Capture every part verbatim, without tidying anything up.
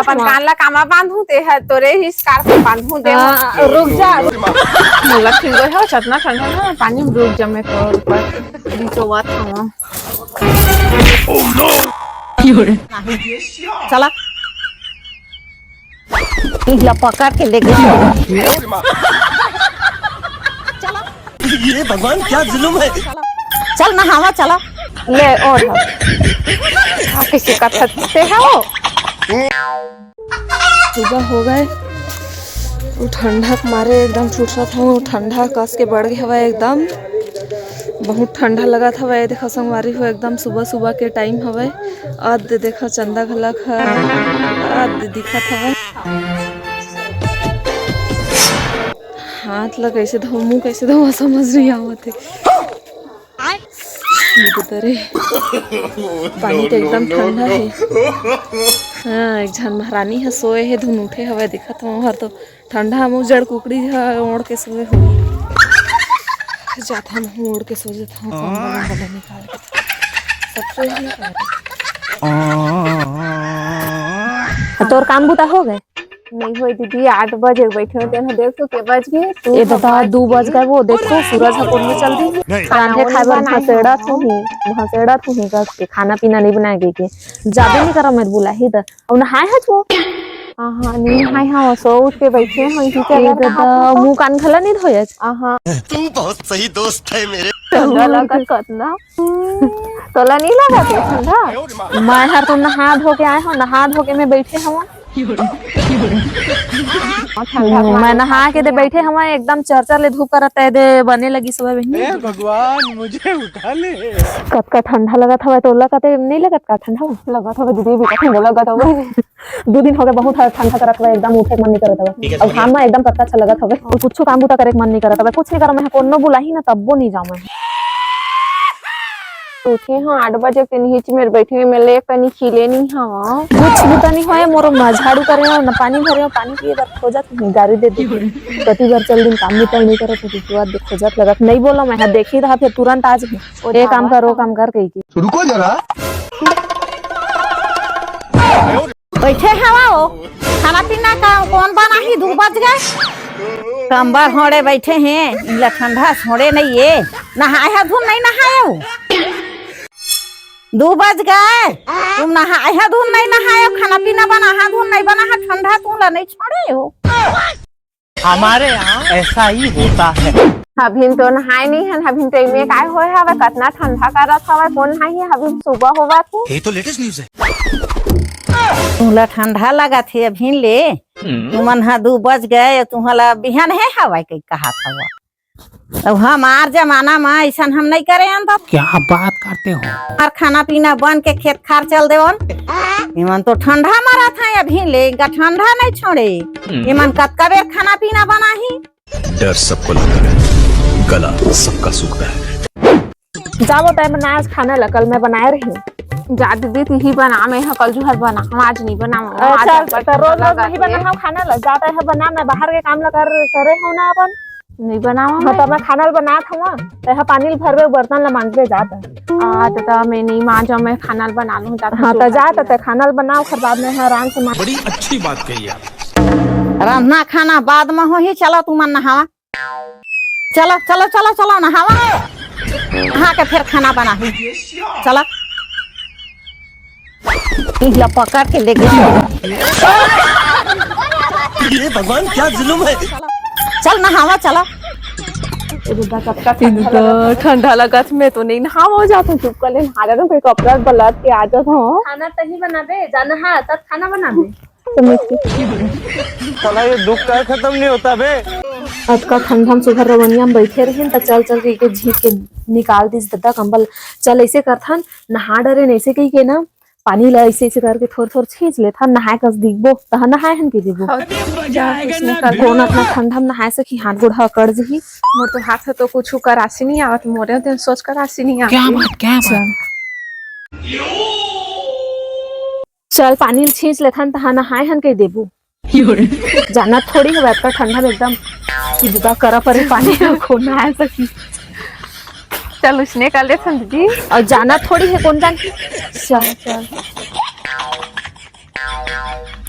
अपन कान ला कामा बांधू, ते ह तोरे ही scarf बांधू दे। हाँ, रुक जा। मोला ठीक हो, चतना ठंडा ना, पानी में डूब जमे तो ऊपर बीचो बात हम। चला। इला पकड़ के लेके चल। ये भगवान, क्या जुल्म है। चल नहावा, चला। ले, ओढ़। आ, किसी का थकते है वो। सुबह हो गए, वो ठंडा के मारे एकदम छुटसत हूँ, ठंडा कस के बढ़ गए हवा एकदम, बहुत ठंडा लगत हवा। ये देखा संगवारी हो, एकदम सुबह सुबह के time हवे। अद देखा चंदा घलक ह, अद दिखत हवे। हाथ ला कैसे धो, मुंह कैसे धो, समझ नहीं आवत है। ये तो तरे पानी तो एकदम ठंडा है। हाँ, एक झन महारानी ह सोए हे, धुन उठे हवय, दिखत हवय ओहर तो ठंडा म जड़ कुकड़ी ह ओढ़ के सोए हो। जात हम ओढ़ के सो जात हूँ, कंबल उम्बल निकाल के। सब सोए हे। तोर काम बूता हो गए? नहीं होई दीदी, आठ बजे बैठे हो, तेन देख तो के बज गए। तू ये बता, दू बज गए, वो देख तो सूरज ह कोन में चल दी। रांधे खाए बर भसेड़ा तू ही, भसेड़ा तू ही कस के खाना पीना नहीं बनाए के, के। जाबे नहीं करो मैं बुलाही त। अब नहाए हच वो? हाँ, हाँ, नहीं नहाए हाँ, सो उठ के बैठे हैं, इसी से ये अगर तो नहात हो तो। मुंह कान घला नहीं धोए हच? हाँ, हाँ। तुम बहुत सही दोस्त है मेरे। चंदा लगत कतना। तोला नहीं लगा थे ठंडा? मैं हर तो नहा धो के आए हो, नहा धो के मैं बैठे हूँ। ठंडा हम्म, मैं नहा के दे बैठे हूँ, एकदम चरचर ले धूप करत है दे बने लगी सुबह बहनी। हे भगवान, मुझे उठा ले। कतका ठंडा लगत हवय, तोला कते नहीं लगत का ठंडा? लगत हवय दीदी, भी ठंडा लगत हवय। दू दिन हो गए, बहुत ठंडा करत हवय, एकदम उठे के मन नहीं करत हवय। ठीक है, और घाम में एकदम कतका अच्छा लगत हवय। और कुछ काम बुता करे के मन नहीं करत हवय, कुछ नहीं करम, मैं कोनो बुलाही ना तब्बो नहीं जाऊँ मैं। उठे हो आठ बजे के नीच मेर बैठे, मैं ले कनी खिले नहीं हवा। कुछ बुता नहीं होए मोर, मैं झाड़ू करे हो ना पानी भरे हो, पानी पिए बर खोजत नहीं, गारी दे दे। कति बार चल दिन काम भी तो नहीं करत हो, तू बात खोजत लगत नहीं बोला मैं, हाँ, देखी रहा फिर तुरंत आज भी। ओ ये काम कर, वो काम कर कही की। रुको जरा। बैठे हवा हो, खाना पीना का कौन बनाही? दू बज गए। कंबल होड़े बैठे हैं, इला ठंडा छोड़े नहीं ये। नहाए हा धुन नहीं नहाए हो? दू बज गए, तुम नहाए हा धुन नहीं नहाए हो, खाना पीना बना हा धुन नहीं बना हा, ठंडा तुम ला नहीं छोड़े हो। हमारे यहाँ ऐसा ही होता है। अभिन तो नहाए नहीं हन, अभिन तो इमे काय होए हवे, कतना ठंडा करत हवे, कौन नहाही, अभिन सुबह होवत हे। ये तो लेटेस्ट न्यूज़ है। तुला ठंडा लगत हे अभिन ले, तुमन हा दू बज गए, तुहला बिहान हे हवाई कही कहा था। अब हमार जमाना में ऐसा हम नहीं करे हन तो। क्या बात करते हो? हर खाना पीना बन के खेत खार चल देवन। इमन तो ठंडा मरत है अभिन ले, इनका ठंडा नहीं छोड़े। इमन कतका बेर खाना पीना बनाही? डर सबको लगता है, गला सबका सूखता है। जाबो तय बना आज खाना ला, कल मैं बनाए रही। जा दीदी, तिही बना, मैं हा कल जुहर बना, हम आज नहीं बनावा। अच्छा, तो रोज रोज नहीं बना हम खाना ला, जा तय हा बना, मैं बाहर के काम ला कर, करे हो ना अपन। नहीं बनावा हाँ, मैं। तो मैं खाना ला बनात हूँ, तय हा पानी ला भरबे, बर्तन ला मांजबे जात है। आ, तो, तो मैं नहीं मांजा, मैं खाना ला बना लूँ, जात हाँ, तो जा, तो तय खाना ला बनाओ, फिर बाद में आराम से मांज। बड़ी अच्छी बात कही आप। रांधना खाना बाद में होही, चलो तुमन नहावा। चलो, चलो, चलो, चलो, नहावा। नहा के फिर खाना बनाही। चलो। इला पकड़ के लेके चलो। ये भगवान, क्या जुल्म है। चल, नहावा, चलो। ए बुड्ढा, कतका ठंडा लगत। ठंडा लगत, मैं तो नहीं नहावा जात हूँ, चुप कर ले, नहा जात हूँ, कोई कपड़ा बलत के आ जात हूँ। खाना तही बनाबे, जा नहा, तब खाना बनाबे। साला ये दुख का खत्म नहीं होता बे। अतका ठंडा में सुघर रवनिया में बैठे रहे त चल चल के एके झींक के निकाल दिस ददा कंबल। चल ऐसे करथन, नहा डरे ऐसे कही के ना, पानी ला ऐसे ऐसे करके थोर थोर छींच लेथन, नहाए कस दिखबो तह नहाए हन के देबो। कौन अतना ठंडा में नहाए सकी, हाथ गोड़ ह अकड़ जही। मोर तो हाथ ह तो कुछ करासी नहीं आवत, मोरे तो सोच करासी नहीं आवत। क्या बात, क्या बात। चल। चल, पानी ल छींच लेथन, तहाँ नहाए हन कहि देबू। जानत थोड़ी हवे, अतका ठंडा में एकदम चिपका करा परे पानी में को नहाए सकी। चल, उसने कर लेथन दीदी। अउ जानत थोड़ी हे, कोन जान। चल, चल।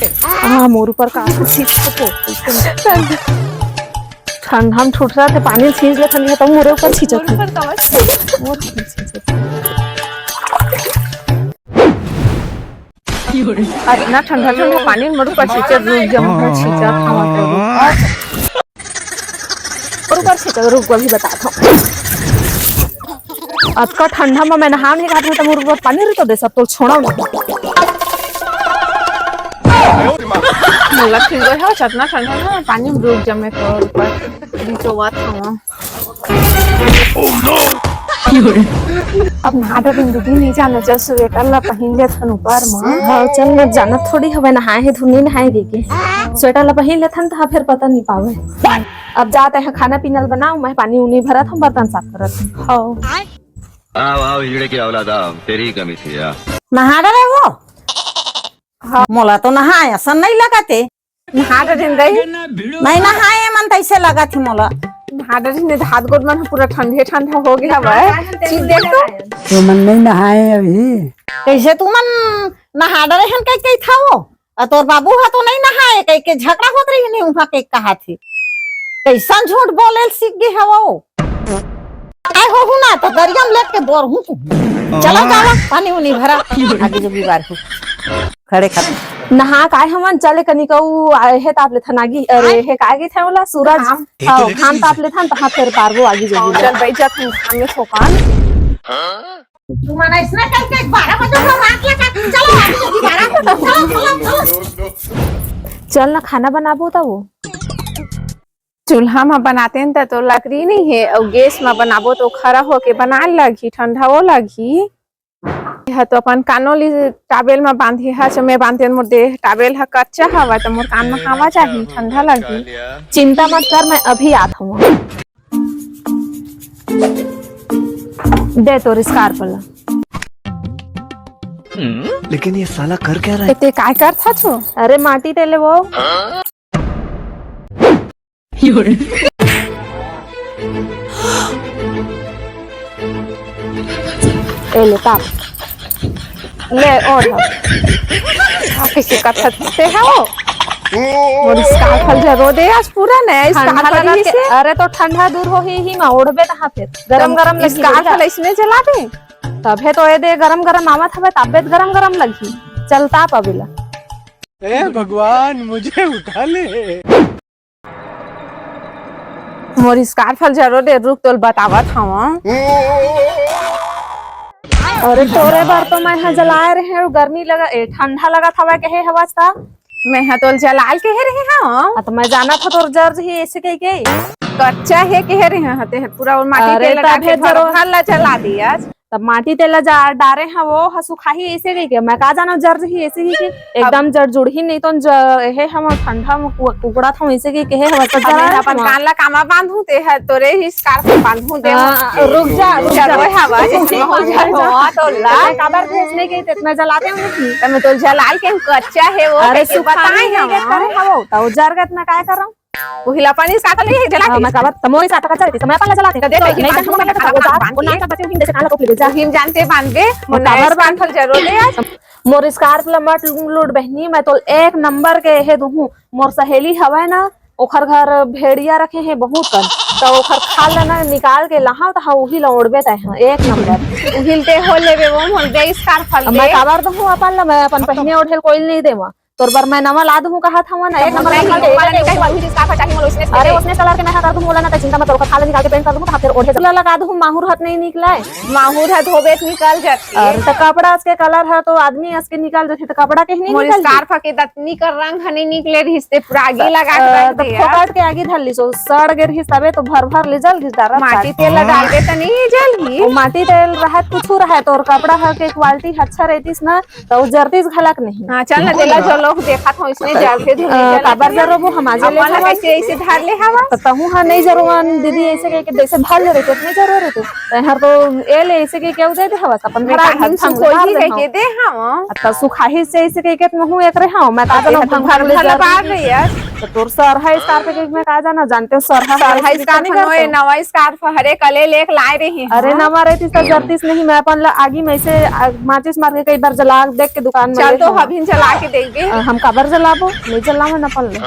हाँ, मोर ऊपर का छींचत हे। ठंडा में ठुठरा के पानी छींच ले, ठंडा तो मोरे ऊपर छींचत हे। अतना ठंडा ठंडा पानी मोर ऊपर छींचत, रुक जा, मैं छींचत हूँ। और ऊपर से तो रुक, अभी बताता हूँ। अतका ठंडा में मैं नहाव नहीं, हाथ में तो मोर ऊपर पानी रही तो दे सब तो छोड़ा ना। मोला फिर गए हो, इतना ठंडा ना, पानी में रुक जा, मैं तो ऊपर नीचे बात हूँ। अब नहा डरेन दीदी, नहीं जाना, चल स्वेटर ला पहिन लेथन ऊपर में। हाँ, चल, मैं जाना थोड़ी हवे नहाए हे, धुनी नहाए गे के। स्वेटर ला पहिन लेथन, तो फिर पता नहीं पावे। अब जाते हैं खाना पीना बनाओ, मैं पानी उनी भरत हूँ, बर्तन साफ करत हूँ। हाँ। आओ, आओ, हिजड़े की औलाद, आओ, तेरी ही कमी थी, आ। नहा डरे वो? हाँ। मोला तो नहाए असन नहीं लगत हे। नहा डरेन रही। नहीं नहाए मन तैसे लगत हे मोला। नहा डरेन, हाथ गोड़ मन पूरा ठंडे ठंडा हो गया हवे। चीज देख तो। तो मन नहीं नहाए अभी। कैसे तू मन नहा डरे हन कह कही था वो? अ तोर बाबू हा तो नहीं नहाए, कह के झगड़ा होत रही नहीं, उहाँ के कहा थे। कैसन झूठ बोले सीख गए हवा वो? आए हो हूँ ना, तो दरिया में लेट के बोर हूँ तू। चलो जावा, पानी उनी भरा। आगे जो बीमार हूँ। खड़े खड़े। नहा काय हमन चले कनिकऊ आए हे ताप लेथन आगी, अरे हे काय गे थे ओला सूरज। घाम। हाँ, घाम ताप लेथन, तहाँ फिर पारबो आगी जो बीमार। चल बैठ जा तू, हम ये ठोकान। तुम्हारा इसने कल के बारह बजे को रात लगा, चलो अभी, अभी बारह बजे, चलो, चलो, चलो। चल ना, खाना बनाबो त वो। चूल्हा म बनाते न त तो लकड़ी नहीं है, अउ गैस म बनाबो तो खरा होके बनाए लगही, ठंडा हो लगही। यह तो अपन कानोली टावेल म बांधे हा, जो मैं बांधे मोर देह टावेल ह कच्चा हवा, तो मोर कान म हवा जाही, ठंडा लगही। चिंता मत कर, मैं अभी आत हूँ। दे तोर स्कार्फ ला। लेकिन ये साला कर क्या रहा है? ते काय करथा छु? अरे माटी तेले वो। ए ले ताप। ले और। आ, किसी का छत्ते है वो। मोर स्कार्फ ल जरो दे, आज पूरा नया ठंडा स्कार्फ लगा के, से। अरे तो ठंडा दूर होही ही मा ओढ़बे तहाँ फिर। गरम गरम लगी स्कार्फ बढ़िया। ल इसने जला दे। तभे तो ये दे गरम गरम आवत हवे, तबे तो गरम गरम लगही। चल ताप अभी ला। ए भगवान, मुझे उठा ले। मोर स्कार्फ ल जरो दे, रुक तोल बतावत हवं। अरे तोरे बर तो मैं ह जलाए रहे हूँ, गर्मी लगा, ए, ठंडा लगत हवय कहे हवस त। मैं ह तोल जलाल कहे रहे हवं। हाँ, तो मैं जानत हूँ तोर जर ही ऐसे कह के। कच्चा हे कहे रहे हवं, ते ह पूरा वो माटी अरे तेल लगा तब के हे जरो- भर ला जला दिया। तब माटी तेला जा डारे हवं, वो ह सुखाही ऐसे कहि के, मैं का जाना जर जही ऐसे कहि के, एकदम जर जुड़ही नहीं तो ज-, हे हम ठंडा में कु-, कुकड़ा था ऐसे कहि के, हे हवस त अब मैं जरा अपन हवं। कान ला कामा बांधूं, ते ह तोरे ही स्कार्फ बांधूं, ते हाँ, रुक जा, रुक जा। जरो हवा, जैसे हो जाए हो, तो ला। मैं काबर भेजने गई, ते इतना जलाते हो नहीं? तो मैं तो जलाल के कच्चा हे वो, अरे कह के सुखाही बताई नहीं हम। के करे हवं, तो जर गत मैं काय करम? उहिला पानी साथ ले जला हाँ, के। मैं काबर, त मोरी साथ का चलती, समय पाला जलाते। तो देख, तो ये नहीं बात तो हम मैं खाना तो वो बात जा, वो बांध नाम के। का बच्चे उठिन जैसे कान को फिर जा। हिम जानते बांधबे, वो मोर काबर नया बांध स्कार्फ जरूर ले आज। मोर स्कार्फ ला मत लूट बहनी, मैं तो एक नंबर के हे दुहूं। मोर सहेली हवय ना, ओखर घर भेड़िया रखे हे बहुत कन, तो ओखर खाल ला ना निकाल के लहाव, त हा उही ला ओढ़बे तय हा, एक नंबर। उहिल ते हो लेबे, वो मोर गई स्कार्फ अब दे। मैं काबर दुहूं अपन ला, मैं अपन पहने ओढ़े ल कोई नहीं देवा। तोर बर मैं नवा ला दूहूं कहत हवं ना, एक नंबर नहीं, का वाला नहीं, कहीं बाबूजी इसका चाही, मोला उसने अरे, दे। उसने कलर के मैं हा कर दूहूं, ओला ना, त चिंता मत कर, ओखर खाल निकाल के पेंट कर दूहूं, त फिर ओढ़े ला लगा दूहूं, माहुर हाथ नहीं निकलाय। माहुर हाथ धोबे त निकल जाती। अरे, त कपड़ा अस के कलर ह तो आदमी अस के निकल जाथे, त कपड़ा के ही नहीं मोर निकल स्कार्फ के दतनी कर रंग ह नहीं निकले रहिस, ते पूरा आगी लगा के अ, रख त दे यार। फोकट के आगी धर लिसो, सड़ गे रहिस, तबे तो भर भर ले जल गिस डारा माटी साग। तेल ला डाल दे त नहीं जल गिस। वो माटी तेल रहत कुछ रहत, तोर कपड़ा ह के क्वालिटी अच्छा रहतिस ना, त उ जरतीस घलक नहीं। हाँ, चल ना, बिल्कुल तेला ना। जो लोग देखत हो, इसने जलते धुआं अ, जलत काबर नहीं। जरो वो हम आज अब ले वाला हवा। कैसे ऐसे धार ले हवा? त तहूँ हा नहीं जरो मन दीदी, ऐसे कह के जैसे धार ले रहे थे, नहीं जरो रहे थे। त हर तो ए ले ऐसे कह के उदय दे हवा, अपन ये भरा काहे हम सुन सुन कोई धार ही दे कह के हवा। दे हवा। त सुखाही से ऐसे कह के तुम हूँ एक रहे हवा, मैं का अब जाना ये हम भर भर ले भर जरूर बार रही है। त तोर सरहा स्कार्फ के मैं का जाना, जानते हो सरहा सरहा वाला स्कार्फ कितने नोए, करते हो? नवा स्कार्फ हरे कले लेक लाए रही हूँ। अरे नवा रहती त जरतीस नहीं, मैं अपन ला आगी में से, आ, माचिस मार के कई बार जला देख के दुकान में चल ले तो हवा। हबिन जला के देख दे। हम काबर जलाबो, नहीं जलावन अपन ले।